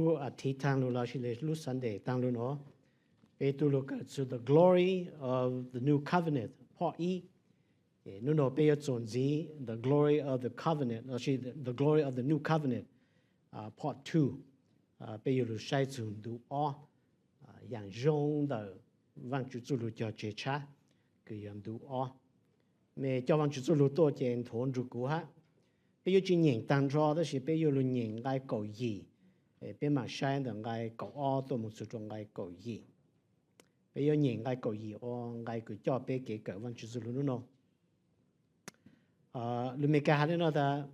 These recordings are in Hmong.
Lub as thiv taag lug lossis lub Sunday taag lug nuav, peb tub lug kawm txug The Glory of the New Covenant part ib. Nub nua peb yuav txuas ntxiv The Glory of the Covenant lossis The Glory of the New Covenant part two. Peb yuav lug saib txug ntu ob, yaam zoo ntawm Vaajtswv txuj lug cog tseg tshab, kws yog ntu ob. Mej coj Vaajtswv txuj lug tuaj ces nthuav nrug kuv hab. Peb yuav tsi nyeem taag nrho tab sis peb yuav lug nyeem nqai kaum yim, peb maam saib ntawm nqai kaum ob tuaj moog txug rua nqai kaum yim. Peb yuav nyeem nqai kaum yim ua nqai kws coj peb kev kawm Vaajtswv txuj lug nub nua. Lus Meskas has le nuav tas,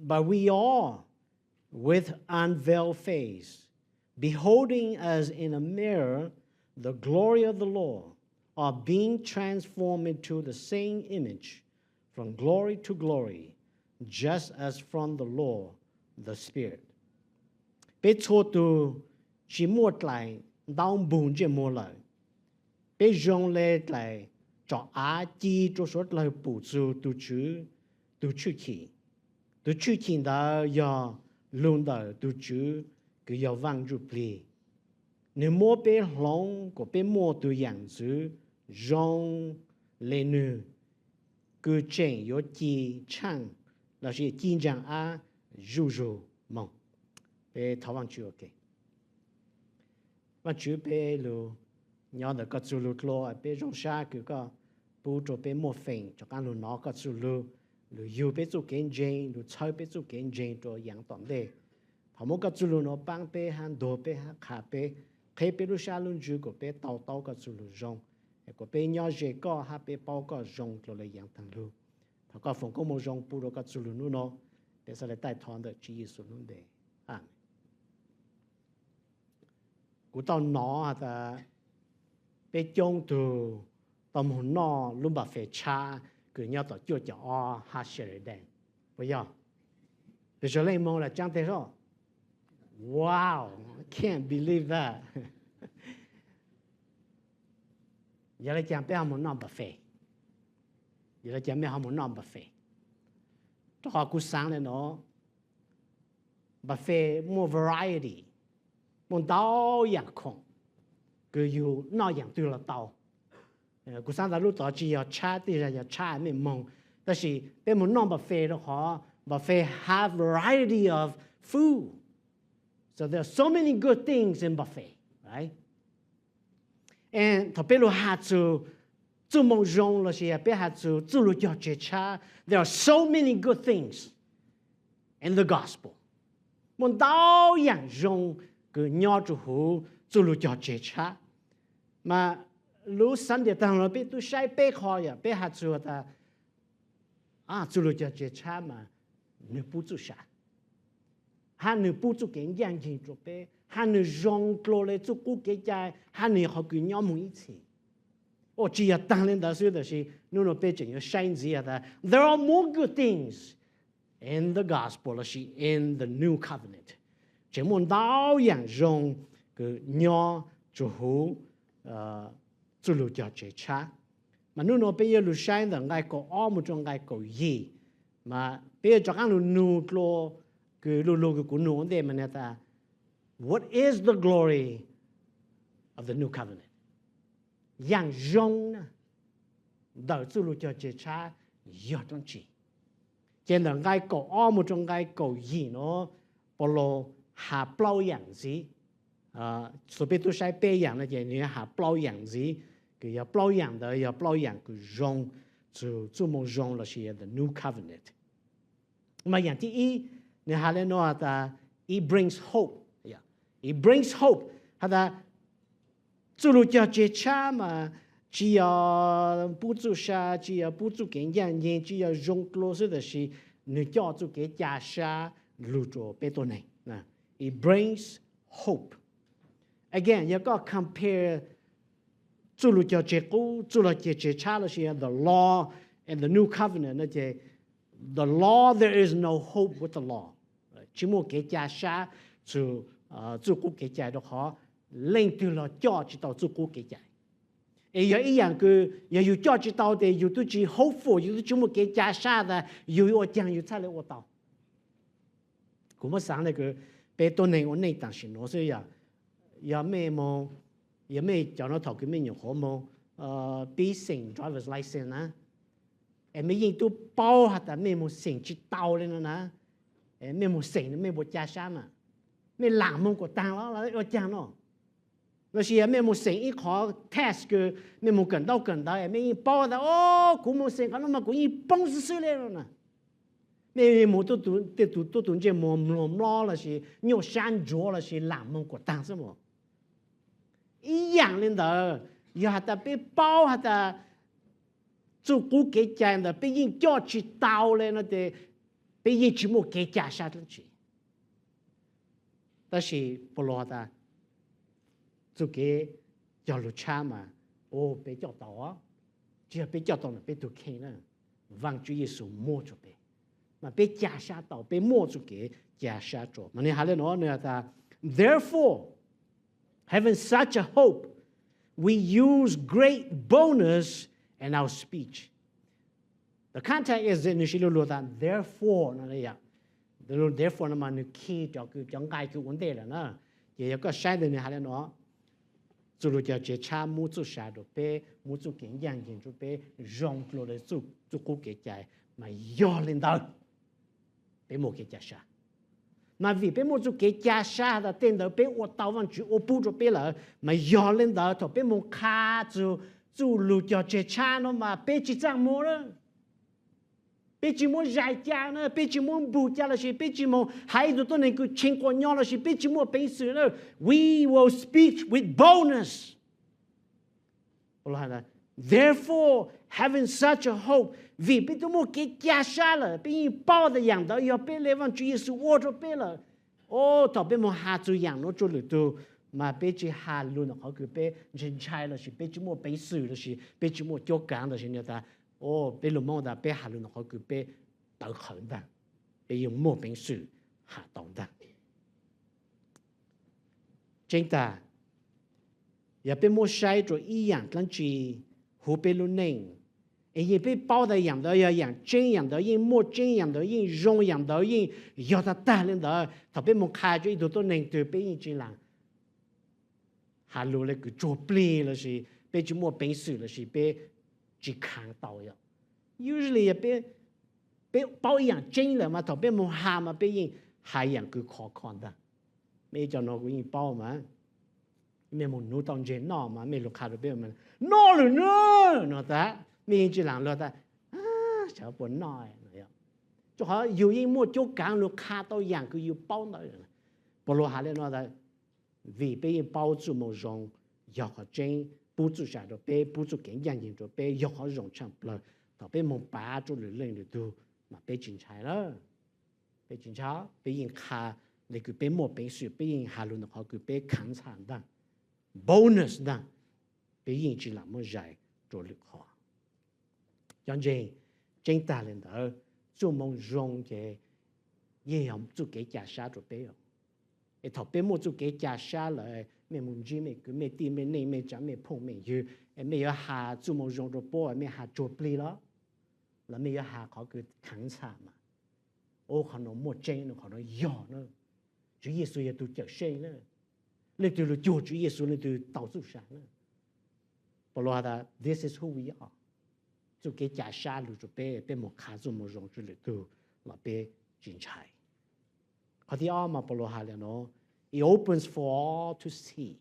But we all, with unveiled face, beholding as in a mirror the glory of the Lord, are being transformed into the same image from glory to glory, just as from the Lord the Spirit. Peb txhua tug tsi muaj dlaim ntaub npug ntsej muag lawm. Peb zoo le dlaim tsom av ci rua suav dlawg pum txug tug Tswv tug tshwj chim. Tug tshwj chim ntawd yog lug ntawm tug Tswv kws yog Vaaj Ntsuj Plig. Nwg muab peb hloov kuas peb muaj tug yaam ntxwv zoo le nwg, kws tseem yuav ci tshaaj lossis ci ntsaag ab zuj zug moog. Peb thov Vaajtswv ua ke. Vaajtswv, peb lug nyob ntawm koj txuj lug dlua, peb zoo sab kws koj pub rua peb muaj feem rov qaab lug nov koj txuj lug, lug yug peb txuj kev ntseeg, lug txhawb peb txuj kev ntseeg rua yaav tom ntej. Thov muab koj txuj lug nuav paab peb hab ntuag peb hab qha peb, qheb peb lub sab lub ntsws kuas peb tau taub koj txuj lug zoo, kuas peb nyob ze koj hab peb paub koj zoo dlua le yaav taag lug. Thov koj foom koob moov zoo pub rua koj txuj lug nub nua. Peb xaav le taij thov ntawm Tswv Yexus lub npe, amees. Kuv tau nov has tas peb coob tug tau moog noj lub buffet tshab kws nyob tom cuaj caum ob hab Sheraton, puas yog? Peb sawv leej moog lawm tsaab teg soj. Wow, I can't believe that. Yog le caag peb ho moog noj buffet? Yog le caag mej ho moog noj buffet? Rua qhov kuv xaav le nuav, buffet muaj variety, muaj ntau yaam khoom kws yug noj yaam twg los tau. Kuv xaav tas lub tod tsi yog tshab, tej zag yog tshab mej moog, tab sis peb moog noj buffet rua qhov buffet have variety of food. So there are so many good things in buffet, right? And thaum peb lug has txug txuj moo zoo lossis peb has txug txuj lug cog tseg tshab, there are so many good things in the gospel. Muaj ntau yaam zoo kws nyob rua huv txuj lug cog tseg tshab. Mas lub Sunday taag lug peb tub saib peb qho yom, peb has txug tas txuj lug cog tseg tshab mas nwg pub txuj sa, hab nwg pub txuj kev ncaaj nceeg rua peb, hab nwg zoo dlua le txuj qub kev cai, hab nwg yog qhov kws nyob moog ib txhis. Ua tsi yog taag le ntawd xwb, tab sis nub nua peb tseem yuav saib ntxiv has tas there are more good things in the gospel lossis in the new covenant. Tseem muaj ntau yaam zoo kws nyob rua huv txuj lug cog tseg tshab. Mas nub nua peb yuav lug saib ntawm nqai kaum ob moog rua nqai kaum yim. Mas peb yuav rov qaab lug nug dlua kws lu lug kws kuv nug ua ntej mas tas, what is the glory of the new covenant? Yaam zoo na ntawm txuj lug cog tseg tshab yog dlaab tsi? Ces ntawm nqai kaum ob moog rua nqai kaum yim nuav, Paulus has plaub yaam ntxiv. Txug peb tub saib peb yaam no ces nwg has plaub yaam ntxiv, kws yog plaub yaam ntawd yog plaub yaam kws zoo txug txuj moo zoo lossis the new covenant. Mas yaam thib ib, nwg has le nuav has tas it brings hope. It brings hope has tas txuj lug cog tseg tshab mas tsi yog pub txuj sa, tsi yog pub txuj kev ncaaj nceeg, tsi yog zoo dlua xwb, tab sis nwg coj txuj kev ca sab lug rua peb tuab neeg. It brings hope. Again, yog koj compare txuj lug cog tseg qub, txuj lug cog tseg tshab lossis the law and the new covenant no ces the law, there is no hope with the law. Tsi muaj kev ca sab txug txuj qub kev cai rua qhov leej twg los coj tsi tau txuj qub kev cai. Es yog ib yaam kws yog yug coj tsi tau tes yug tub tsi hopeful, yug tub tsi muaj kev ca sab tas yug ua caag yug txhaj le ua tau. Kuv muab xaav le kws Peb tuab neeg ua neej tam sim nuav xwb yog, yog mej moog, yog mej cov nuav thaum kws mej nyuam qhuav moog pib xeem driver's license na, es mej yeej tub paub has tas mej moog xeem tsi tau le nuav na, mej moog xeem mej puas ca sab mas, mej laam moog kuas taag los ua caag no? Lossis yog mej moog xeem ib qhov test kws mej moog kawm ntaub kawm ntawv es mej yeej paub tas, o, kuv moog xeem qhov no mas kuv yeej poob xwb xwb le no na. Mej moog tej tug tuab tug ntsej muag mluag mlob lossis nyuaj sab ntsuav lossis laam moog kuas taag xwb mog. Ib yaam le ntawd, yog has tas peb paub has tas txuj qub kev cai ntawd peb yeej coj tsi tau le no ces peb yeej tsi muaj kev ca sab dlaab tsi. Tab sis Paulus has tas txuj kev cog lug tshab mas, o, peb coj tau, tsi yog peb coj tau ntawm peb tug kheej na, Vaajtswv Yexus muab rua peb, mas peb ca sab tau, peb muaj txuj kev ca sab rua mas nwg has le nuav, nwg has tas, therefore, having such a hope, we use great boldness in our speech. The context is nwg siv lug lug tas therefore no, therefore no mas nwg khi cov kws, cov nqai kws ua ntej lawm na. Ces yog koj saib ntawd nwg has le nuav, txuj lug cog tseg tshab muab txuj sa rua peb, muab txuj kev ncaaj nceeg rua peb, zoo dlua le txuj qub kev cai, mas yog le ntawd peb muaj kev ca sab. Mas vim peb muaj txuj kev ca sab has tas tej ntawd peb ua tau, Vaajtswv ua pub rua peb lawm, mas yog le ntawd thaum peb moog qha txug txuj lug cog tseg tshab no mas peb tsi txaaj muag lawm. Peb tsi muab zais ca na, peb tsi muab npug ca lossis peb tsi moog has ib tug tuab neeg kws tshee quas nyo lossis peb tsi muaj peev xwm na. We will speak with boldness. Therefore, having such a hope, vim peb tub muaj kev ca sab lawm, peb yeej paub tas yaam ntawd yog peb le Vaajtswv Yexus ua rua peb lawm. O, thaum peb moog has txug yaam nuav rua lwm tug, mas peb tsi has lug ntawm qhov kws peb ntshai ntshai lossis peb tsi muaj peev xwm lossis peb tsi muaj cuab kaav lossis nwg tas, o, peb lug Moob tas peb has lug ntawm qhov kws peb tawv qhawv ntaag, peb yeej muaj peev xwm has tau ntaag. Tseeb tag, yog peb muab saib rua ib yaam dlaab tsi huv peb lub neej, es yeej peb paub tas yaam ntawd yog yaam tseeb, yaam ntawd yeej muaj tseeb, yaam ntawd yeej zoo, yaam ntawd yeej yog tag tag le ntawd, thaum peb moog qha rua ib tug tuab neeg twg peb yeej tsi laam has lug le kws tsuag plig lossis peb tsi muaj peev xwm lossis peb tsi khaav tau yom. Usually yog peb paub ib yaam tseeb lawm mas thaum peb moog has mas peb yeej has yaam kws khov kho ntaag. Mej cov nuav kuv yeej paub mas, mej moog nuv tau ntseg noj mas mej lug qha rua peb, noj lawm na, no tas, mej yeej tsi laam lug tas, tsam puas noj. Rua qhov yug yeej muaj cuab kaav lug qha tau yaam kws yug paub ntawd. Paulus has le nuav tas, vim peb yeej paub txuj moo zoo yog qhov tseeb, pub txuj sa rua peb, pub txuj kev ncaaj nceeg rua peb, yog qhov zoo tshaaj plawg, thaum peb moog pav rua lwm leej lwm tug mas peb tsi ntshai lawm. Peb tsi ntshai, peb yeej qha le kws peb muaj peev xwm, peb yeej has lug ntawm qhov kws peb khaav ntxhaj ntaag, boldness ntaag, peb yeej tsi laam muab zais rua lwm qhov. Cov ntseeg, tseeb tag le ntawd, txuj moo zoo ces yeej yog txuj kev ca sab rua peb. Es thaum peb muaj txuj kev ca sab lawm, mej moog ntsib mej kwv mej tij mej neej mej tsav mej phooj mej ywg, es mej yuav has txuj moo zoo rua puab, mej has tsuag plig los, los mej yuav has qhov kws khaav ntxhaj mas, o, qhov nuav muaj tseeb na, qhov nuav yog na, Tswv Yexus yog tug cawm seej na, leej twg lug cuag Tswv Yexus leej twg tau txuj sa na. Paulus has tas, this is who we are. Txuj kev ca sab lug rua peb, peb moog qha txuj moo zoo rua lwm tug los peb tsi ntshai. Qhov thib ob mas Paulus has le nuav, it opens for all to see.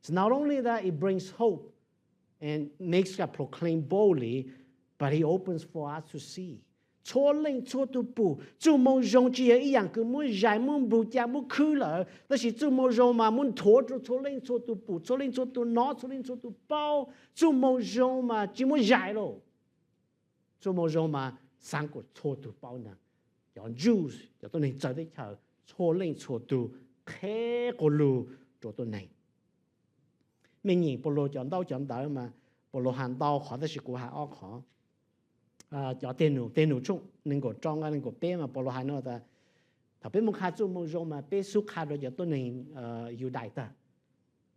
So not only that it brings hope and makes us proclaim boldly, but it opens for us to see. Txhua leej txhua tug pum, txuj moo zoo tsi yog ib yaam kws muab zais muab npug ca muab khwb lawm, tab sis txuj moo zoo mas muab nthuav rua txhua leej txhua tug pum, txhua leej txhua tug nov, txhua leej txhua tug paub. Txuj moo zoo mas tsi muab zais lawm. Txuj moo zoo mas xaav kuas txhua tug paub ntaag, cov Jews, cov tuab neeg txawv teb chaws, txhua leej txhua tug qheb quas lug rua tuab neeg. Mej nyeem Paulus cov ntaub cov ntawv mas Paulus has ntau qhov tab sis kuv has ob qhov. Cov Tej Num, Tej Num tshooj neeg nkaum rau nqai neeg nkaum peb mas Paulus has nuav tas, thaum peb moog qha txuj moo zoo mas peb xub qha rua cov tuab neeg Yudais tag,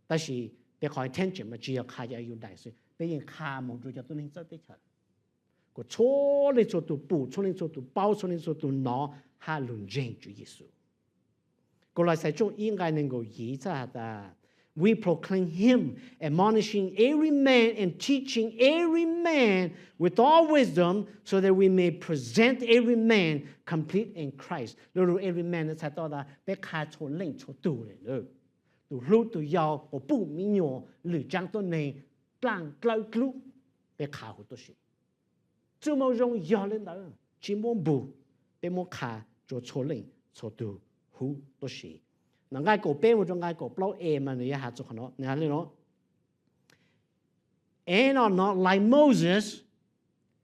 tab sis peb qhov intention mas tsi yog qha cov Yudais xwb, peb yeej qha moog rua cov tuab neeg txawv teb chaws, kuas txhua leej txhua tug pum, txhua leej txhua tug paub, txhua leej txhua tug nov hab lug ntseeg Tswv Yexus. Kos Los Xais tshooj ib nqai nees nkaum yim txhaj has tas, we proclaim him, admonishing every man and teaching every man with all wisdom, so that we may present every man complete in Christ. Lo lus every man no txhais tau tas peb qha txhua leej txhua tug li, tus hlub tus yau, quas puj miv nyuas, lwm tsaab tuab neeg, dlaaj dlawb dlub, peb qha huv tuab si. Txuj moo zoo yog le ntawd, tsi muab npug, peb muab qha rua txhua leej txhua tug huv tuab si. Nqai kaum peb moog rua nqai kaum plaub e mas nwg yuav has txug qhov no, nwg has le no, And are not like Moses,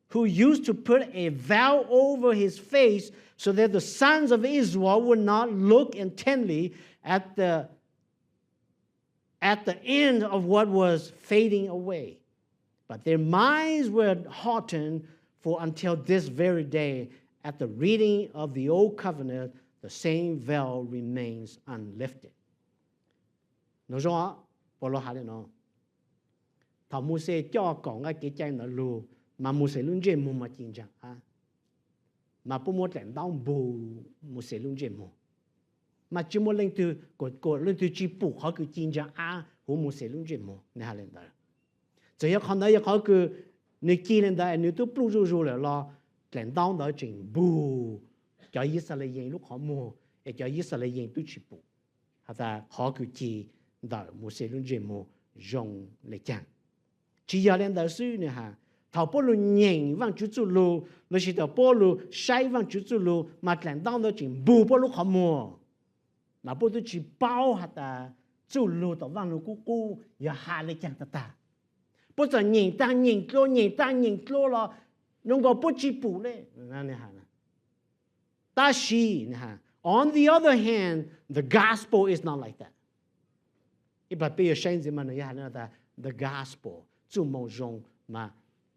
who used to put a veil over his face so that the sons of Israel would not look intently at the at the end of what was fading away. But their minds were hardened, for until this very day, at the reading of the old covenant, the same veil remains unlifted. Nov zoo, Paulus has le no, thaum Mauxes coj kaum nqai kev cai ntawd lug, mas Mauxes lub ntsej muag mas ci ntsaa ab, mas puab muab dlaim ntaub npug Mauxes lub ntsej muag, mas tsi muaj leej twg, kuas leej twg tsi pum qhov kws ci ntsaa ab huv Mauxes lub ntsej muag, nwg has le ntawd. Txawm yog qhov ntawd yog qhov kws nwg ci le ntawd es nwg tub pluj zuj zus lawm los dlaim ntaub ntawd tseem npug cov Yixalayees lub qhov muag, es cov Yixalayees tub tsi pum has tas qhov kws ci ntawm Mauxes lub ntsej muag zoo le caag. Tsi yog le ntawd xwb, nwg has, thaum puab lug nyeem Vaajtswv txuj lug lossis thaum puab lug saib Vaajtswv txuj lug mas dlaim ntaub ntawd tseem npug puab lub qhov muag, mas puab tub tsi paub has tas txuj lug tom Vaaj Lug Kub Qub yog has le caag tag tag. Puab txawm nyeem taag nyeem dlua, nyeem taag nyeem dlua los zoo nkaus puab tsi pum le. Tab sis, on the other hand, the gospel is not like that. Ib pab peb yuav saib ntxiv mas nwg yuav has le tas the gospel, txuj moo zoo mas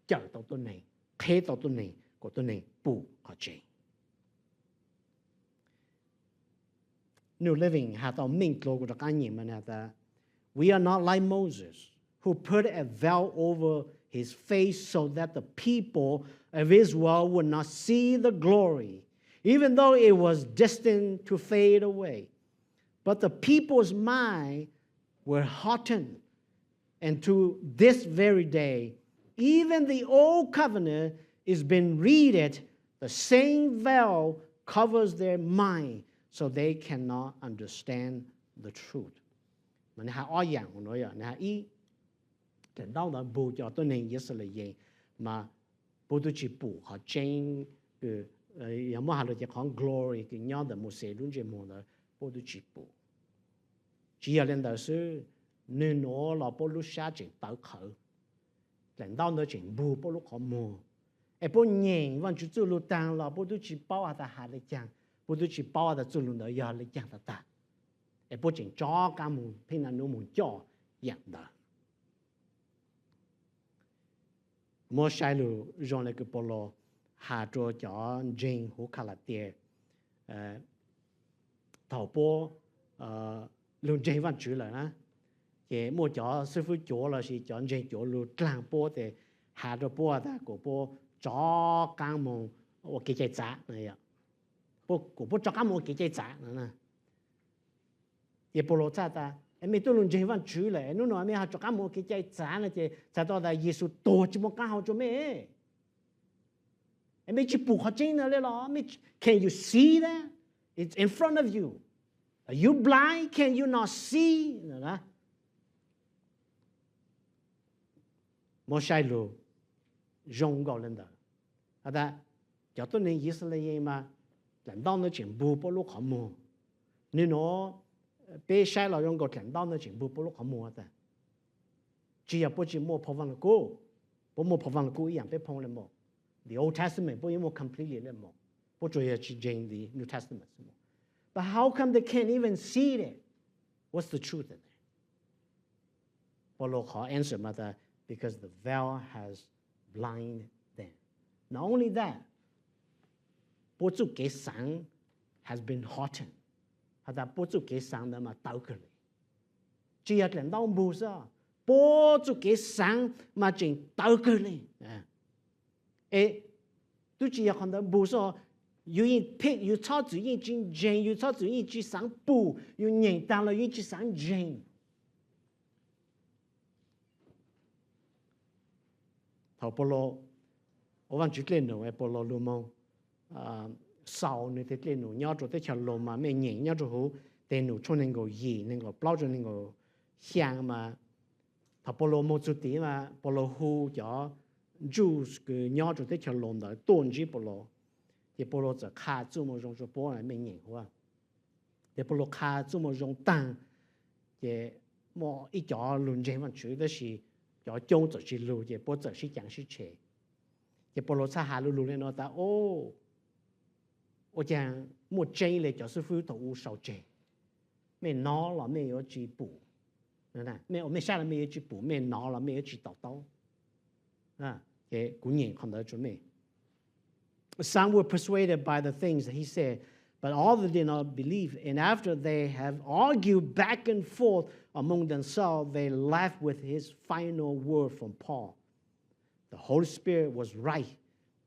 cawm tau tuab neeg, qheb tau tuab neeg, kuas tuab neeg pum qhov tseeb. New Living has tau meej dlua, kuv rov qaab nyeem mas has tas, we are not like Moses, who put a veil over his face so that the people of Israel would not see the glory, even though it was destined to fade away. But the people's mind were hardened, and to this very day, even the old covenant is being read, the same veil covers their mind, so they cannot understand the truth. Mas nwg has ob yaam huv nuav yog, nwg has ib, dlaim ntaub ntawd npug cov tuab neeg Yixalayees, mas puab tub tsi pum qhov tseeb, yog muab has lug ces qhov glory kws nyob ntawm Mauxes lub ntsej muag ntawd puab tub tsi pum. Tsi yog le ntawd xwb, nwg nuav los puab lub sab tseem tawv qhawv, dlaim ntaub ntawd tseem npug puab lub qhov muag, es puab nyeem Vaajtswv txuj lug taag los puab tub tsi paub has tas has le caag, puab tub tsi paub has tas txuj lug ntawd yog le caag tag tag, es puab tseem tso qaab moog pheej naj nub moog coj yaam ntawd. Muab saib lug zoo le kws Paulus has rua cov ntseeg huv Kalatias, thaum puab lug ntseeg Vaajtswv lawm na, ces muaj cov xib fwb cuav lossis cov ntseeg cuav lug dlaag puab tes has rua puab tas kuas puab tso qaab moog ua kev cai txav, kuas puab tso qaab moog ua kev cai txav no. Ces Paulus txhaj tas, mej tub lug ntseeg Vaajtswv lawm, nub nua mej ho rov qaab moog ua kev cai txav no ces txhais tau tas Yexus tuag tsi muaj qaab hau rua mej. Mej tsi pum qhov tseeb ntawd le los? Can you see that? It's in front of you. Are you blind? Can you not see? Muab saib lug zoo nkaus le ntawd. Has tas cov tuab neeg Yixalayees mas dlaim ntaub ntawd tseem npug puab lub qhov muag. Nwg nuav peb saib los zoo nkaus dlaim ntaub ntawd tseem npug puab lub qhov muag tas. Tsi yog puab tsi muaj phau Vaaj Lug Kub, puab muaj phau Vaaj Lug Kub ib yaam peb phoo le mog. The Old Testament puab yeej muaj completely le mog, puab tsuas yog tsi ntseeg the New Testament xwb mog. But how come they can't even see it? What's the truth in there? Paulus qhov answer mas tas, because the veil has blind them. Not only that, puab txuj kev xaav has been hardened. Has tas puab txuj kev xaav ntawd mas tawv kawg le. Tsi yog dlaim ntaub npug xwb, puab txuj kev xaav mas tseem tawv kawg le. Es tub tsi yog qhov ntawd npug xwb, Yus yeej pick, yus txhob txwm yeej tsis ntseeg, yus txhob txwm yeej tsis xaav pum, yus nyeem taag los yus yeej tsis xaav ntseeg. Thaum Paulus ua Vaajtswv dlej num, Paulus lug moog xaus nwg tej dlej num nyob rua teb chaws Loos mas mej nyeem nyob rua huv Dlej Num tshooj neeg nkaum yim, neeg nkaum plaub rua neeg nkaum xyaa mas, thaum Paulus moog txug tid mas Paulus hu cov Jews kws nyob rua teb chaws Loos ntawd tuaj ntsib Paulus, ces Paulus txawm qha txuj moo zoo rua puab, mej nyeem huv. Ces Paulus qha txuj moo zoo taag, ces muaj ib cov lug ntseeg Vaajtswv tab sis cov coob txawm tsis lug ces puab txawm sib caav sib tshev. Ces Paulus txhaj has lu lug le nuav tas, o, ua caag muaj tseeb le cov xib fwb thaum u sau tseg, mej nov los mej yuav tsis pum, mej, mej sab los mej yuav tsis pum, mej nov los mej yuav tsis to taub. Kuv nyeem qhov ntawd rua mej. Some were persuaded by the things that he said, but others did not believe. And after they have argued back and forth among themselves, they left with his final word from Paul. The Holy Spirit was right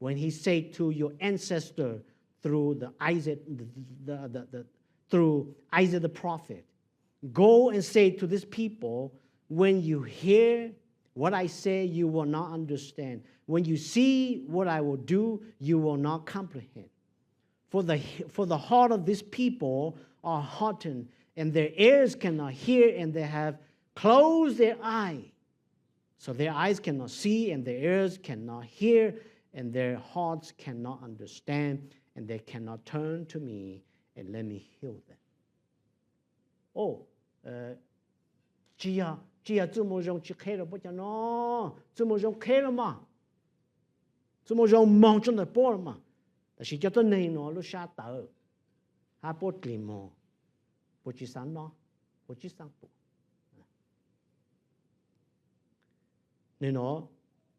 when he said to your ancestor through the Isaac, the, the, the, the, through Isaac the prophet, "Go and say to this people, when you hear what I say, you will not understand. When you see what I will do, you will not comprehend. For the, for the heart of this people are hardened, and their ears cannot hear, and they have closed their eye." So their eyes cannot see, and their ears cannot hear, and their hearts cannot understand, and they cannot turn to me and let me heal them. O, tsis yog, tsis yog txuj moo zoo tsis qheb rua puab cov no, txuj moo zoo qheb lug mas, txuj moo zoo moog tsuas ntawm puab lug mas, tab sis cov tuab neeg nuav lub sab tawv, hab puab dlig moog, puab tsis xaav nov, puab tsis xaav pum. Nwg nuav,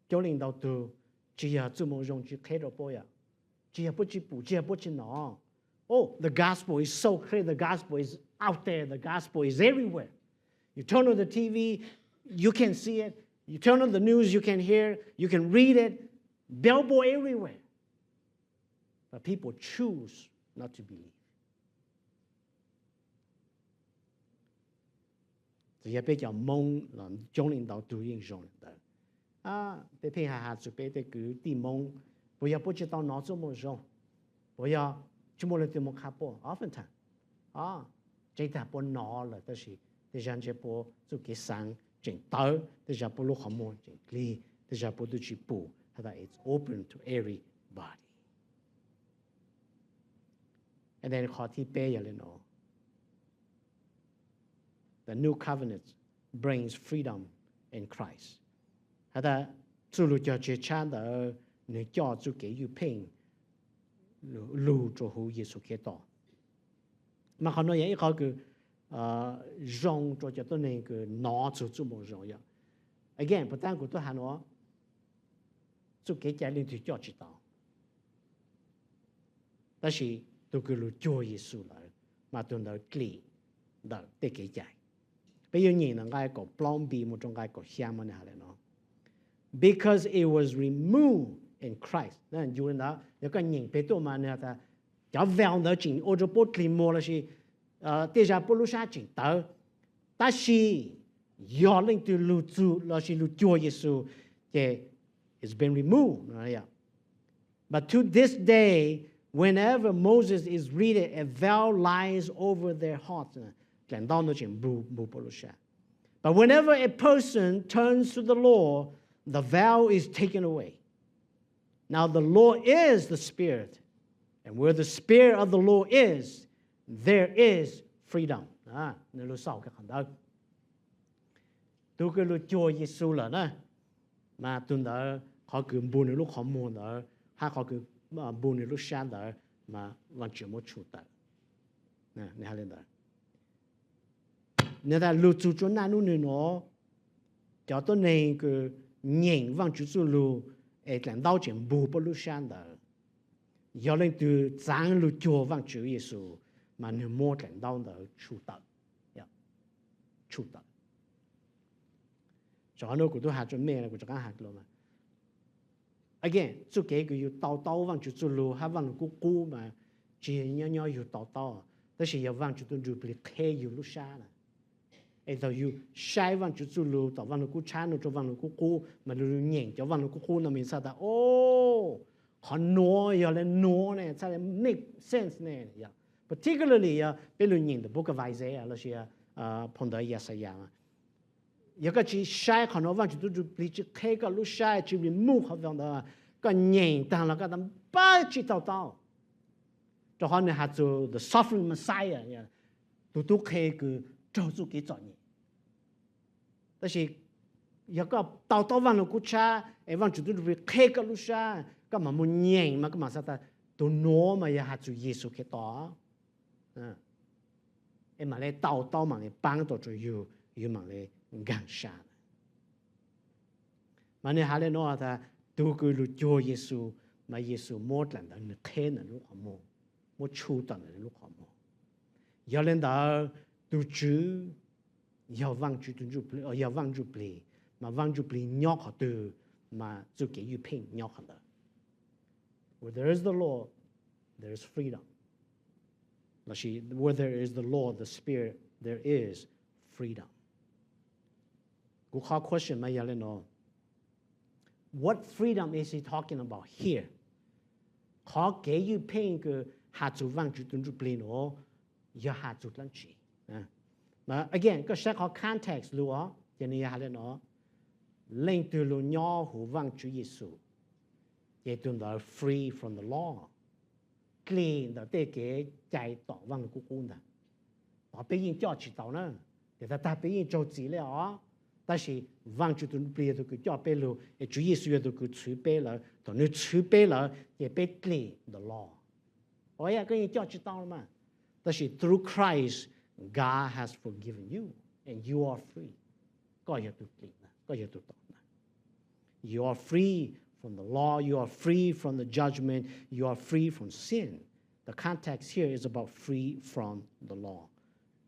coob leej ntau tug, tsis yog txuj moo zoo tsis qheb rua puab yom, tsis yog puab tsis pum, tsis yog puab tsis nov. Oh, the gospel is so clear. The gospel is out there. The gospel is everywhere. You turn on the T V, you can see it. You turn on the news, you can hear, you can read it. Billboard everywhere. But people choose not to believe. Txawm yog peb cov Moob los coob leej ntau tug yeej zoo li ntawd. Peb pheej has has txug peb tej kwv tij Moob, puas yog puab tsis tau nov txuj moo zoo? Puas yog tsis muaj leej twg moog qha puab? Oftentimes, tseeb tag puab nov lawm tab sis tej zag ntshe puab txuj kev xaav tseem tawv, tej zag puab lub qhov muag tseem dlig, tej zag puab twb tsis pum has tas it's open to everybody. And then qhov thib peb yog li no, the new covenant brings freedom in Christ. Has tas txuj lug cog tseg tshab ntawd nwg coj txuj kev ywj pheej lug rua huv Yexus Khetos. Mas qhov no yog ib qhov kws zoo rua cov tuab neeg kws nov txug txuj moo zoo yom. Again, puas taab kuv tub has nuav, txuj kev cai leej twg coj tsis tau, tab sis tug kws lug cuag Yexus lawm mas tug ntawd dlim ntawm tej kev cai. Peb yuav nyeem ntawm nqai kaum plaub npe mus rua nqai kaum xyaa mas nwg has le no, because it was removed in Christ. Yog koj nyeem peg tuaj mas nwg has tas cov veil ntawd tseem ua rua puab dlig muag lossis tej zag puab lub sab tseem tawv, tab sis yog leej twg lug txug lossis lug cuag Yexus ces it's been removed. But to this day, whenever Moses is reading, a veil lies over their hearts. Dlaim ntaub ntawd tseem npug npug puab lub sab. But whenever a person turns to the Lord, the veil is taken away. Now the Lord is the Spirit, and where the Spirit of the Lord is, there is freedom. Nwg lug xaus kiag qhov ntawd. Tug kws lug cuag Yexus lawm na, mas tug ntawd qhov kws npug nwg lub qhov muag ntawd hab qhov kws npug nwg lub sab ntawd mas Vaajtswv muab tshu tawm. Nwg has le ntawd. Nwg tas lug txug tsua naj nub nwg nuav, cov tuab neeg kws nyeem Vaajtswv txuj lug es dlaim ntaub tseem npug puab lub sab ntawd, yog leej twg txaav lug cuag Vaajtswv Yexus mas nwg muab dlaim ntaub ntawd tshu tawm, tshu tawm. Qhov nuav kuv tub has tsua mej, kuv rov qaab has dlua mas, again, txuj kev kws yug tau taub Vaajtswv txuj lug hab Vaaj Lug Kub Qub mas Tsis yog nyob nyob yug to taub, tab sis yog Vaajtswv tug Ntsujplig qheb yug lub sab na. Es thaum yug saib Vaajtswv txuj lug tom Vaaj Lug Kub Tshab nuav rua Vaaj Lug Kub Qub mas yug nyeem cov Vaaj Lug Kub Qub nuav mas txhaj tas, o, qhov nuav yog le nuav ne, txhaj le make sense ne. Particularly yog peb lug nyeem the book of Isaiah lossis phau ntawv Yaxayas, yog koj tsis saib qhov nuav, Vaajtswv tug Ntsujplig tsis qheb koj lub sab, tsis remove qhov ntawd, koj nyeem taag los koj tas npawg tsis to taub. Rua qhov nwg has txug the suffering Messiah, tug tub qhe kws raug txuj kev txom nyem. Tab sis yog koj to taub Vaaj Lug Kub Tshab es Vaajtswv tug Ntsujplig qheb koj lub sab, koj mam moog nyeem mas koj mam txhaj tas tug nuav mas yog has txug Yexus Khetos. Es mam le to taub, mam le paab tau rua yug, yug mam le nkaag sa. Mas nwg has le nuav tas tug kws lug cuag Yexus mas Yexus muab dlaim ntawv nwg qheb ntawm nws lub qhov muag, muab tshu tom ntawm nws lub qhov muag. Yog le ntawd, tug Tswv yog Vaajtswv tug Ntsujplig, yog Vaaj Ntsujplig, mas Vaaj Ntsujplig nyob qhov twg mas txuj kev ywj pheej nyob qhov ntawd. Where there is the Lord, there is freedom. Lossis where there is the Lord, the Spirit, there is freedom. Kuv qhov question mas yog le nuav, what freedom is he talking about here? Qhov kev ywj pheej kws has txug Vaajtswv tug Ntsujplig nuav yog has txug dlaab tsi? Again, koj saib qhov context lug os, ces nwg yog has le nuav, leej twg lug nyob huv Vaajtswv Yexus, ces tug ntawd free from the law, dlim ntawm tej kev cai tom Vaaj Lug Kub Qub ntag. Tod peb yeej coj tsis tau na, ces tag tag peb yeej raug txim le os. Tab sis Vaajtswv tug Ntsujplig yog tug kws coj peb lug, es Tswv Yexus yog tug kws txhwv peb lawm. Thaum nwg txhwv peb lawm ces peb dlim the law. Koj yeej coj tsis tau mas. Tab sis through Christ, God has forgiven you and you are free. Koj yog tug dlim, koj yog tug tom ntag. You are free from the law, you are free from the judgment, you are free from sin. The context here is about free from the law.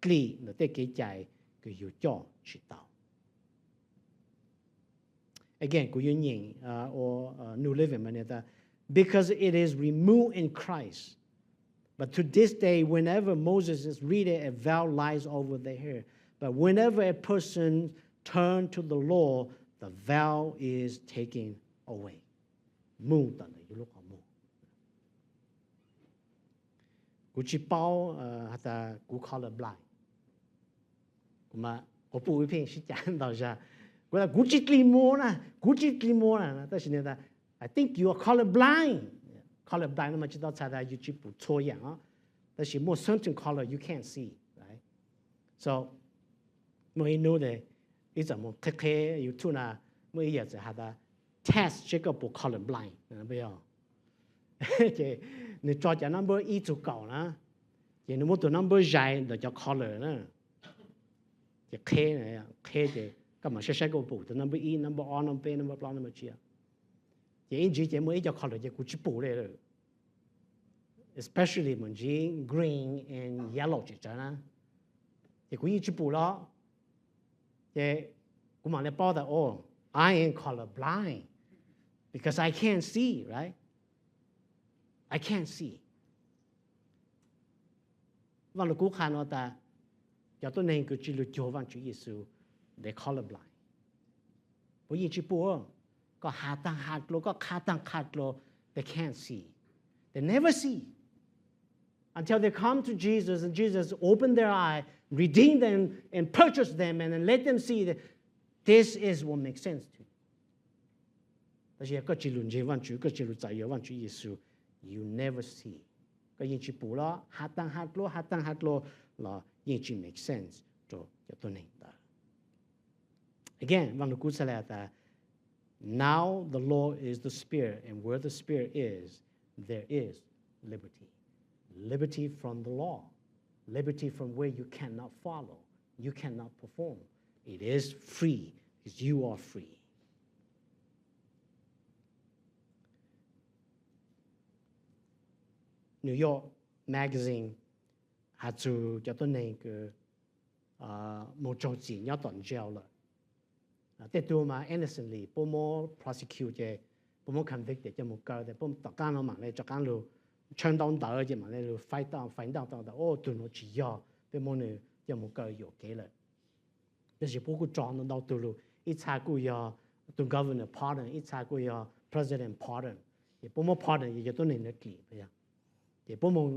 Dlim ntawm tej kev cai kws yug coj tsis tau. Again, kuv yuav nyeem ua New Living Translation. Because it is removed in Christ. But to this day, whenever Moses is reading, a veil lies over their head. But whenever a person turns to the Lord, the veil is taken away. Move tom ntawm yug lub qhov muag. Kuv tsis paub has tas kuv color blind. Kuv mas quas puj ib pheej sib cav ntau zag. Kuv tas kuv tsis dlim muag na, kuv tsis dlim muag na, tab sis nwg tas I think you are color blind. Color blind no mas tsis tau txhais tas yus tsis pum txhua yaam os, tab sis muaj certain color you can't see, right? So muaj ib hnub tes ib txwm moog qheb qheb YouTube na, muaj ib yam txawm has tas test seb koj puas color blind. Ces nwg tso cov number ib txug kaum na, ces nwg muab tug number zais ntawm cov color na, ces qheb, qheb ces koj mam saib saib koj puas pum tug number ib, number ob, number peb, number plaub, number tsib. Ces ib ntsis ces muaj ib co color ces kuv tsis pum le lawm. Especially mus ntsib green and yellow tseem tsawv na, ces kuv yeej tsis pum los. Ces kuv mam li paub tas, oh, I am color blind because I can't see, right? I can't see. Vaaj Lug Kub qha nuav tas cov tuab neeg kws tsis lug cuag Vaajtswv Yexus, they color blind. Puab yeej tsis pum. Koj has taag has dlua, koj qha taag qha dlua, they can't see. They never see until they come to Jesus and Jesus open their eye, redeem them, and purchase them, and then let them see that this is what makes sense to you. Tab sis yog koj tsis lug ntseeg Vaajtswv, koj tsis lug txais yuav Vaajtswv Yexus, you never see. Koj yeej tsis pum los, has taag has dlua, has taag has dlua los yeej tsis make sense rua cov tuab neeg ntawd. Again, Vaaj Lug Kub txhaj le tas, now the Lord is the Spirit, and where the Spirit is, there is liberty. Liberty from the law. Liberty from where you cannot follow, you cannot perform. It is free, because you are free. New York Magazine has txug cov tuab neeg kws moog raug txim nyob tom jail lawm. Tej tug mas innocently puab muab prosecute ces puab muab convict coj moog kaw tes puab tom qaab no mam le rov qaab lug ntshaw ntau ntawv ces mam li lug find out, find out tau tas, o, tug nuav tsis yog, peb muab nwg coj moog kaw yuam kev lawm. Tab sis puab kuj tso ntau ntau tug lug, ib txha kuj yog tug governor pardon, ib txha kuj yog president pardon. Ces puab muab pardon ces cov tuab neeg ntawd dlim. Ces puab moog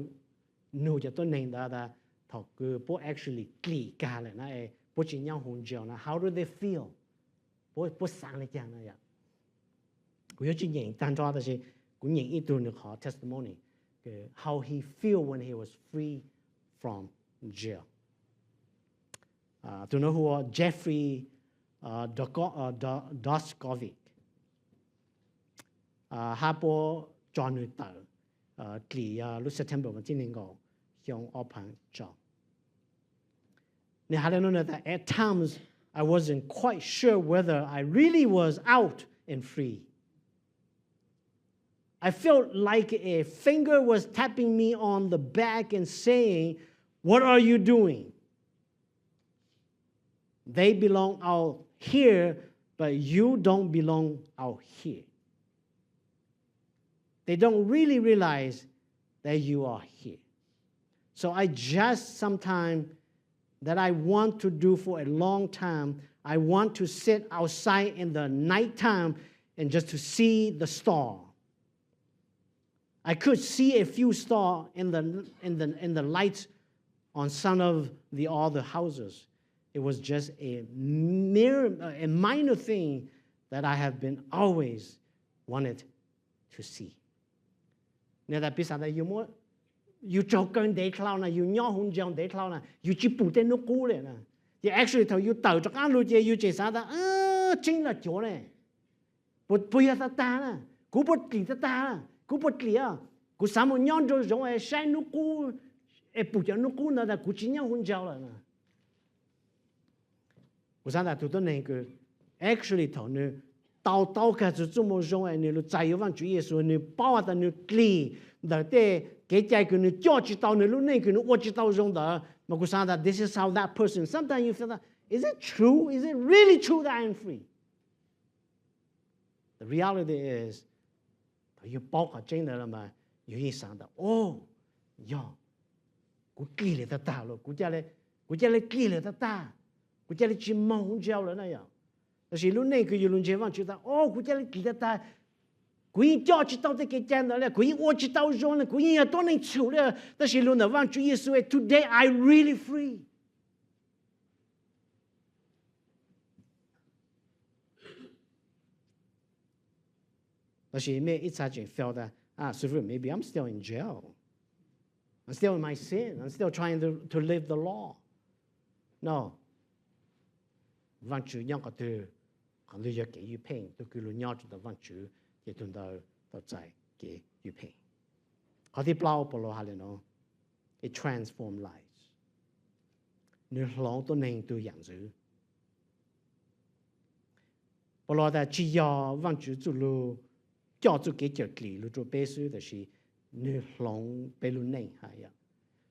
nug cov tuab neeg ntawd tas, thaum kws puab actually dlim kag lawm na, puab tsis nyob hauv jail na, how do they feel? Puab, puab xaav le caag na yom? Kuv yuav tsis nyeem tag nrho tab sis kuv nyeem ib tug nws qhov testimony, how he feel when he was free from jail. Tug nuav hu ua Jeffrey Doskovic. Hab puab tso nwg tawm dlim yog lub September vas thib neeg nkaum, xyoo ob phav tsoo. Nwg has le nuav tas, at times I wasn't quite sure whether I really was out and free. I felt like a finger was tapping me on the back and saying, what are you doing? They belong out here, but you don't belong out here. They don't really realize that you are here. So I just sometimes that I want to do for a long time, I want to sit outside in the nighttime and just to see the star. I could see a few star in the, in the, in the light on some of the other houses. It was just a mere, a minor thing that I have been always wanted to see. Nwg tas piv xam tas yus muab, yus tsaug kaw ntev dlhau na, yus nyob hauv jail ntev dlhau na, yus tsis pum tej nub qub le na. Ces actually thaum yus tawm rov qaab lug ces yus tseem xaav tas, tseeb los cuav ne, puas yog tag tag na, kuv puas dlim tag tag na, kuv puas dlim, kuv xaav moog nyob nraum zoov es saib nub qub, es pum cov nub qub ntawd tas kuv tsis nyob hauv jail lawm na. Kuv xaav tas tug tuab neeg kws actually thaum nwg tau taub kag txug txuj moo zoo es nwg lug txais yuav Vaajtswv Yexus, nwg paub has tas nwg dlim ntawm tej kev cai kws nwg coj tsis tau, nwg lub neej kws nwg ua tsis tau zoo ntawd, mas kuv xaav tas this is how that person, sometimes you feel that, is it true? Is it really true that I am free? The reality is, thaum yug paub qhov tseeb ntawd los mas yug yeej xaav tas, o, yog kuv dlim lawm tag tag los, kuv ca le dlim lawm tag tag, kuv ca le tsis moog hauv jail lawm na yom. Tab sis lub neej kws yug lug ntseeg Vaajtswv tas, o, kuv ca le dlim tag tag, kuv yeej coj tsis tau tej kev cai ntawd le, kuv yeej ua tsis tau zoo le, kuv yeej yog tuab neeg txhum le, tab sis lug ntawm Vaajtswv Yexus, today I really free. Tab sis mej ib txha tseem feel tas, ah, Xib Fwb, maybe I'm still in jail. I'm still in my sin. I'm still trying to, to live the law. No. Vaajtswv nyob qhov twg? Qhov ntawd yog kev ywj pheej. Tug kws lug nyob rua ntawm Vaajtswv ces tug ntawd tau txais kev ywj pheej. Qhov thib plaub Paulus has le nuav, it transform lives. Nwg hloov tuab neeg tug yaam ntxwv. Paulus tas tsis yog Vaajtswv txuj lug coj txuj kev cawm dlim lug rua peb xwb, tab sis nwg hloov peb lub neej hab yom.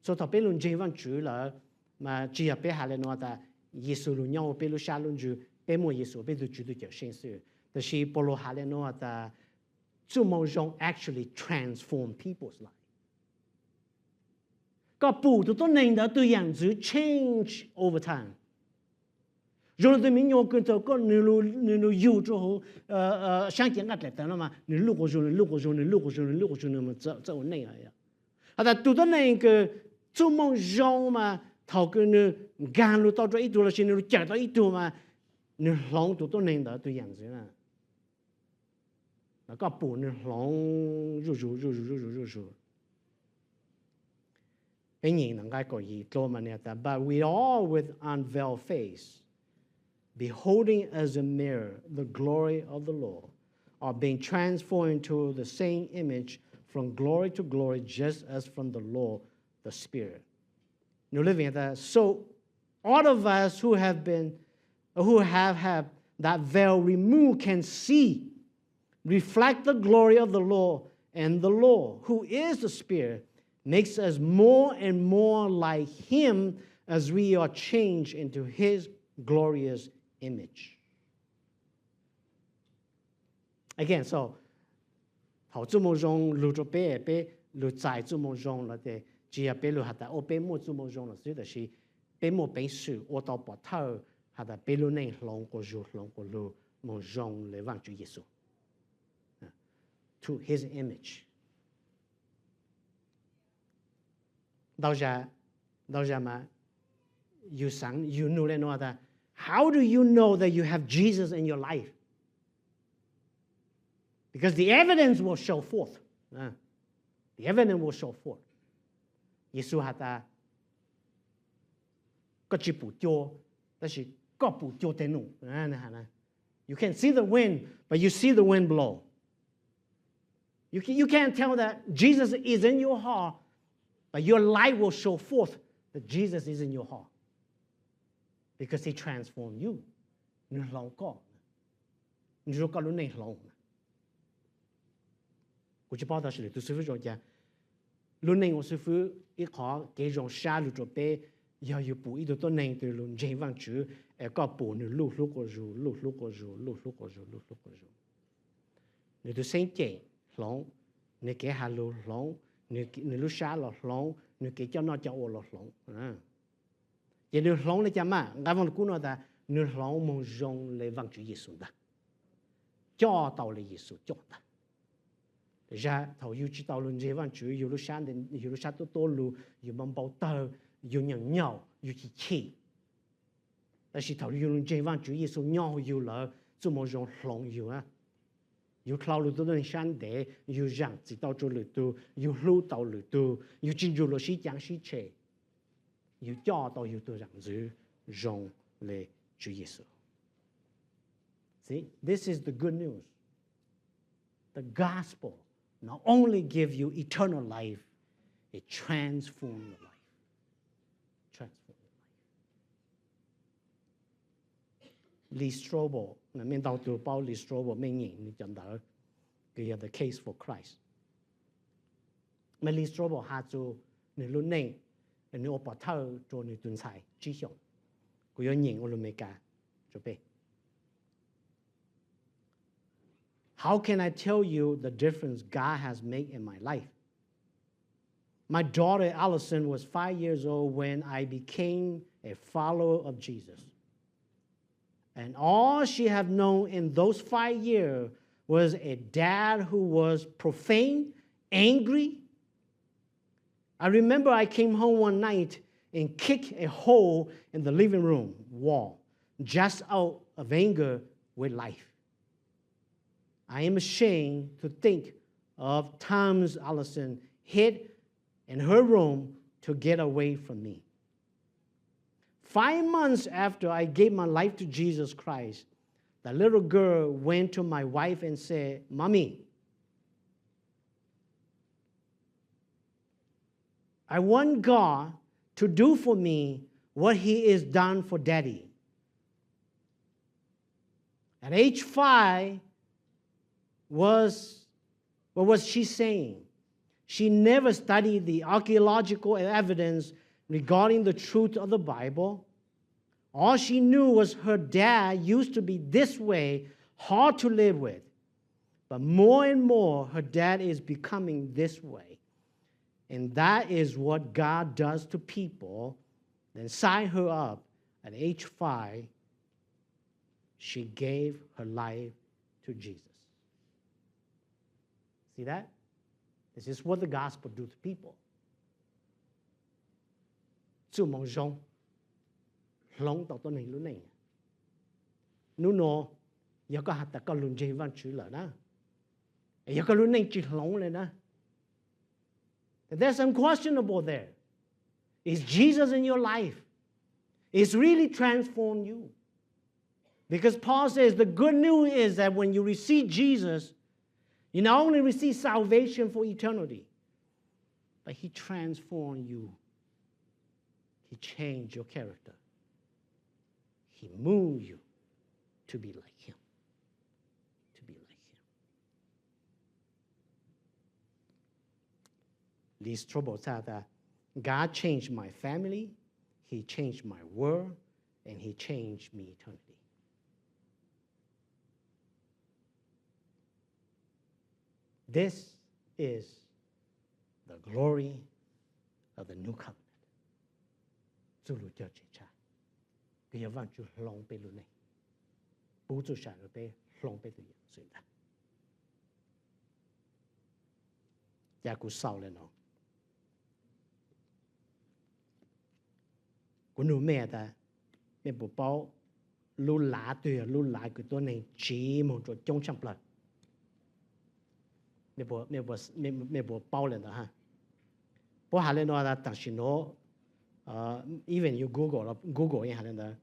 So thaum peb lug ntseeg Vaajtswv lawm, mas tsis yog peb has le nuav tas Yexus lug nyob huv peb lub sab lub ntsws, peb muaj Yexus peb tug Tswv tug Cawmseej xwb, tab sis Paulus has le nuav tas txuj moo zoo actually transform people's life. Koj pum tug tuab neeg ntawd tug yaam ntxwv change over time. Zoo le tug miv nyuas kws thaum koj, nwg lug yug rua huv saab cev nqaj dlaim tawv no mas nwg luj quas zoo, nwg luj quas zoo, nwg luj quas zoo, nwg luj quas zoo, nwg txawj ua neej. Has tas tug tuab neeg kws txuj moo zoo mas thaum kws nwg nkaag lug tau rua ib tug lossis nwg lug cawm tau ib tug mas nwg hloov tug tuab neeg ntawd tug yaam ntxwv na. Koj pum nwg hloov zuj zus zuj zus zuj zus zuj zus. Peb nyeem nqai kaum yim dlua mas nwg tas, but we all with unveiled face, beholding as a mirror the glory of the Lord, are being transformed into the same image from glory to glory, just as from the Lord the Spirit. New Living, that so all of us who have been, who have had that veil removed can see, reflect the glory of the Lord, and the Lord, who is the Spirit, makes us more and more like Him as we are changed into His glorious image. Again, so, thaum txuj moo zoo lug rua peb, peb lug txais txuj moo zoo los tes tsis yog peb lug has tas ua peb muaj txuj moo zoo los xwb, tab sis peb muaj peev xwm ua tau pov thawj has tas peb lub neej hloov quas zug hloov quas lug moo zoo le Vaajtswv Yexus, to his image. Ntau zag, ntau zag mas yus xaav yus nug le nuav tas, how do you know that you have Jesus in your life? Because the evidence will show forth. The evidence will show forth. Yexus has tas, koj tsis pum cua, tab sis koj pum cua teg num. You can see the wind, but you see the wind blow. You can, you can't tell that Jesus is in your heart, but your life will show forth that Jesus is in your heart. Because he transformed you. Nws hloov koj, nws ua koj lub neej hloov. Kuv tsis paub tas lwm tus xib fwb zoo cas. Lub neej ua xib fwb ib qhov kev zoo sab lug rua peb yog yug pum ib tug tuab neeg twg lug ntseeg Vaajtswv, es koj pum nwg luj hlub quas zug, luj hlub quas zug, luj hlub quas zug, luj hlub quas zug. Nwg tug xeeb ceem hloov, nwg kev has lug hloov, nwg lub sab los hloov, nwg kev coj noj coj ua los hloov. Ces nwg hloov le caag mas? Nqaa Vaaj Lug Kub nua tas nwg hloov moog zoo le Vaajtswv Yexus ntag, coj tau le Yexus coj ntag. Zag thaum yug tsis tau lug ntseeg Vaajtswv, yug lub sab tuab tuab lug, yug npau npau tawg, yug nyaum nyaum, yug chim chim. Tab sis thaum yug lug ntseeg Vaajtswv Yexus nyob huv yug lawm, txuj moo zoo hloov yug. Yug dlhau lug tuab neeg sab ntev, yug zaam txim tau rua lwm tug, yug hlub tau lwm tug, yug tsis nrug luas sib caav sib tshem, yug coj tau yug tug zaam ntxwv zoo le Tswv Yexus. See, this is the good news. The gospel not only give you eternal life, it transform your life. Transform your life. Lee Strobel, mej ntau tug paub Lee Strobel, mej nyeem nwg cov ntawv kws yog The Case for Christ. Mas Lee Strobel has txug nwg lub neej, nwg ua pov thawj rua nwg tug ntxhais tsib xyoos. Kuv yuav nyeem ua lug Amelikas rua peb. How can I tell you the difference God has made in my life? My daughter Allison was five years old when I became a follower of Jesus. And all she have known in those five years was a dad who was profane, angry. I remember I came home one night and kicked a hole in the living room wall just out of anger with life. I am ashamed to think of times Allison hid in her room to get away from me. Five months after I gave my life to Jesus Christ, the little girl went to my wife and said, Mommy, I want God to do for me what he is done for Daddy. At age five, was what was she saying? She never studied the archaeological evidence regarding the truth of the Bible. All she knew was her dad used to be this way, hard to live with. But more and more, her dad is becoming this way. And that is what God does to people. Then sign her up at age five. She gave her life to Jesus. See that? This is what the gospel do to people. Txuj moo zoo hloov tau tuab neeg lub neej. Nub nua, yog koj has tas koj lug ntseeg Vaajtswv lawm na, yog koj lub neej tsis hloov le na, there's some questionable there. Is Jesus in your life? Is really transform you? Because Paul says the good news is that when you receive Jesus, you not only receive salvation for eternity, but he transformed you. He changed your character. He moved you to be like him. To be like him. Lee Strobel said that God changed my family, he changed my world, and he changed me eternity. This is the glory of the new covenant, txuj lug cog tseg tshaj, kws yog Vaajtswv hloov peb lub neej, pub txuj sa rua peb, hloov peb tug yam xwm ntag. Ca kuv xaus le no, kuv nug mej tas, mej puas paub lub lav twg yog lub lav kws tuab neeg tsiv moog rua coob tshaaj plawg? Mej puas paub le ntawd ha? Puab has le no tas tam sim nuav, even yuav Google, Google yeej has le ntawd,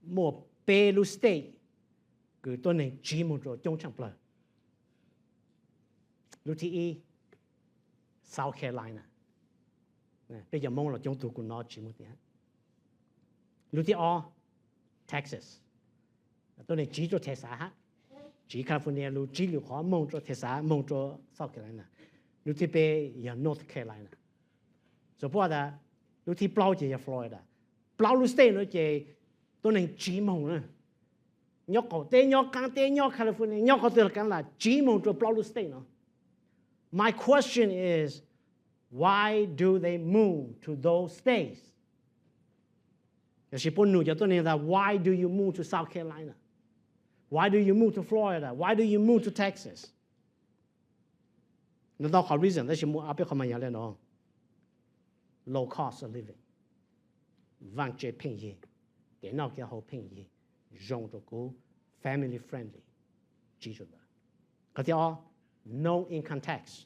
muaj peb lub state kws tuab neeg tsiv moog rua coob tshaaj plawg. Lub thib ib, South Carolina, peb cov Moob los coob tug kuv nov tsis muaj tias. Lub thib ob, Texas, tuab neeg tsiv rua Texas hab, tsiv California lug, tsiv lwm qhov moog rua Texas, moog rua South Carolina. Lub thib peb yog North Carolina. So puab tas lub thib plaub ces yog Florida. Plaub lub state nuav ces tuab neeg tsiv moog na. Nyob qaum teb, nyob qaab teb, nyob California, nyob qhov twg los kav lam tsiv moog rua plaub lub state nuav. My question is, why do they move to those states? Yog sis puab nug cov tuab neeg tas, why do you move to South Carolina? Why do you move to Florida? Why do you move to Texas? Nov tau qhov reason, tab sis muaj ob peb qhov mas yog le no: low cost of living, vaaj tse pheej yig, kev noj kev haus pheej yig, zoo rua kuv, family friendly, tsiv rua ntawd. Qhov thib ob, no income tax.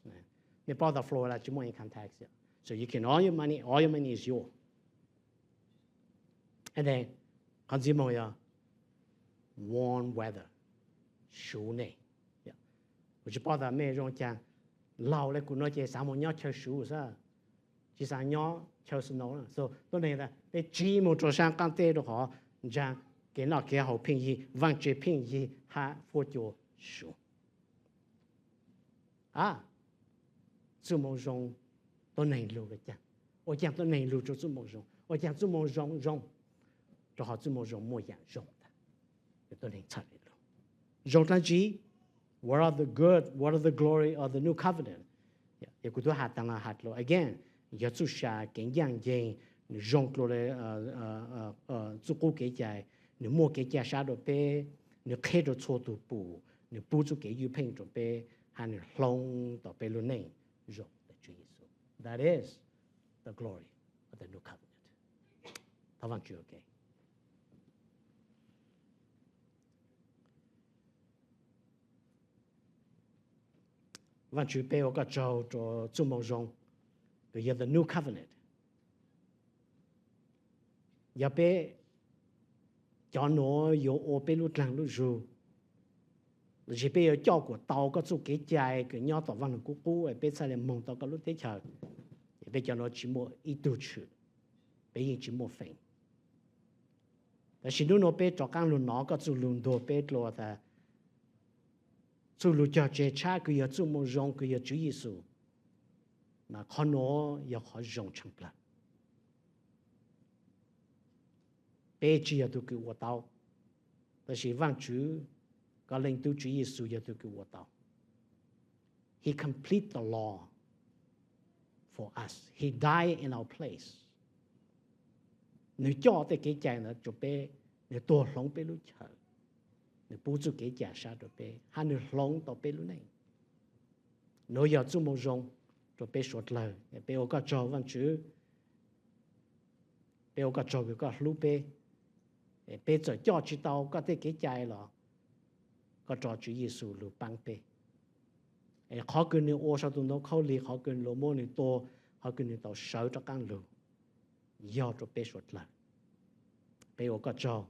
Mej paub tas Florida tsis muaj income tax, so you can, all your money, all your money is yours. And then, qhov ntxiv moog yog warm weather, suv ne. Kuv tsis paub tas mej zoo caag, laug le kuv nuav ces xaav moog nyob chaw suv xwb, tsis xaav nyob chaw snow. So tuab neeg tas peb tsiv moog rua saab qaab teb rua qhov ntsaa kev noj kev haus pheej yig, vaaj tse pheej yig, hab fuab cua suv. A, txuj moo zoo tuab neeg lug le caag? Ua caag tuab neeg lug rua txuj moo zoo? Ua caag txuj moo zoo zoo? Rua qhov txuj moo zoo muaj yaam zoo ntag. Tuab neeg txhaj le lug zoo dlaab tsi? What are the good, what are the glory of the new covenant? Yog kuv tub has taag has dlua again, yog txuj sa kev ncaaj nceeg, nwg zoo dlua le txuj qub kev cai, nwg muaj kev cai sab rua peb, nwg qheb rua txhua tug pum, nwg pub txuj kev ywj pheej rua peb, hab nwg hloov tau peb lub neej zoo le Tswv Yexus. That is the glory of the new covenant. Thov Vaajtswv ua ke. Vaajtswv, peb ua koj tsaug rua txuj moo zoo kws yog the new covenant. Yog peb cov nuav yuav ua peb lub dlaag lub zug, lossis peb yuav coj kuas tau koj txuj kev cai kws nyob tom Vaaj Lug Kub Qub es peb txhaj le moog tau koj lub teb chaws, es peb cov nuav tsis muaj ib tug tshwm, peb yeej tsis muaj feem. Tab sis nub nuav peb rov qaab lug nov koj txuj lug ntuag peb dlua tas, txuj lug cog tseg tshab kws yog txuj moo zoo kws yog Tswv Yexus, mas qhov nuav yog qhov zoo tshaaj plawg. Peb tsis yog tug kws ua tau, tab sis Vaajtswv, koj Leej Tub Tswv Yexus yog tug kws ua tau. He complete the law for us. He died in our place. Nwg coj tej kev cai ntawd rua peb, nwg tuag hloov peb lub chaw, nwg pub txuj kev cai sab rua peb, hab nwg hloov tau peb lub neej. Nuav yog txuj moo zoo rua peb suav dlawg. Peb ua koj tsaug Vaajtswv. Peb ua koj tsaug kws koj hlub peb. Peb txawm coj tsis tau koj tej kev cai los, koj rov Tswv Yexus lug paab peb. Es qhov kws nwg ua sau tus ntoo khaub lig, qhov kws luas muab nwg tua, qhov kws nwg tau sawv rov qaab lug, yog rua peb suav dlawg. Peb ua koj tsaug.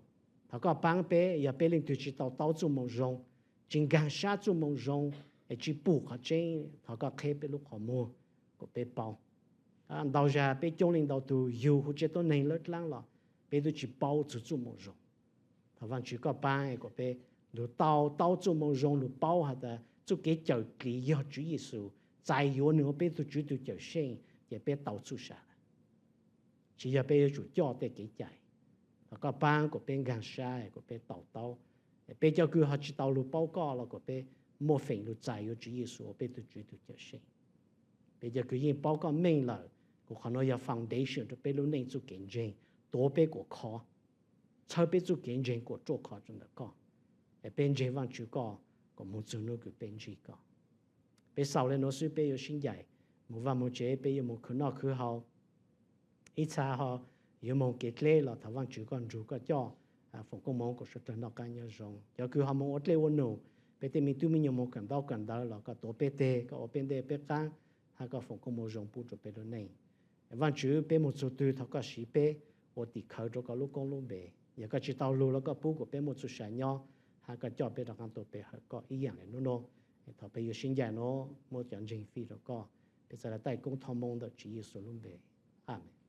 Thov koj paab peb, yog peb leej twg tsis tau taub txuj moo zoo, tsis nkaag sab txuj moo zoo, es tsis pum qhov tseeb, thov koj qheb peb lub qhov muag kuas peb paub. Ntau zag peb coob leej ntau tug yug huv tsi tuab neeg lawv dlaab los peb tub tsis paub txug txuj moo zoo. Thov Vaajtswv koj paab kuas peb lug tau taub txuj moo zoo, lug paub has tas txuj kev cawm dlim yog Tswv Yexus, txais yuav nwg ua peb tug Tswv tug Cawmseej ces peb tau txuj sa. Tsis yog peb yuav tsum coj tej kev cai. Thov koj paab kuas peb nkaag sab kuas peb tau taub. Peb cov kws ho tsis tau lug paub koj los kuas peb muaj feem lug txais yuav Tswv Yexus ua peb tug Tswv tug Cawmseej. Peb cov kws yeej paub koj meej lawm, kuv qhov nuav yog foundation rua peb lub neej txuj kev ntseeg, tuav peb kuas khov, txhawb peb txuj kev ntseeg kuas ruaj khov rua ntawm koj, es peb ntseeg Vaajtswv koj kuas moog txug nub kws peb ntsib koj. Peb xaus le nuav xwb peb yuav sib ncaim moog vaaj moog tsev, peb yuav moog khwv noj khwv haus, ib txha ho yuav moog kev dleb los thov Vaajtswv koj nrug koj coj, foom koob moov kuas suav dlawg noj qaab nyob zoo. Cov kws ho moog ua dlej ua num, peb tej me tub me nyuam moog kawm ntaub kawm ntawv los koj tuav peb teg, koj ua peb ntej peb qaab, hab koj foom koob moov zoo pub rua peb lub neej. Vaajtswv, peb moog txug twg thov koj siv peb ua tim khawv rua koj lub koob lub npe. Yog koj tsi tau lug los koj pub kuas peb muaj txuj sa nyob, hab koj coj peb rov qaab tuaj pe hawm koj ib yaam le nub nuav. Thaus peb yuav sib ncaim nuav muab cov ntseeg fij rua koj. Peb txhad le taij koob thov moov ntawm Tswv Yexus lub npe, Amees.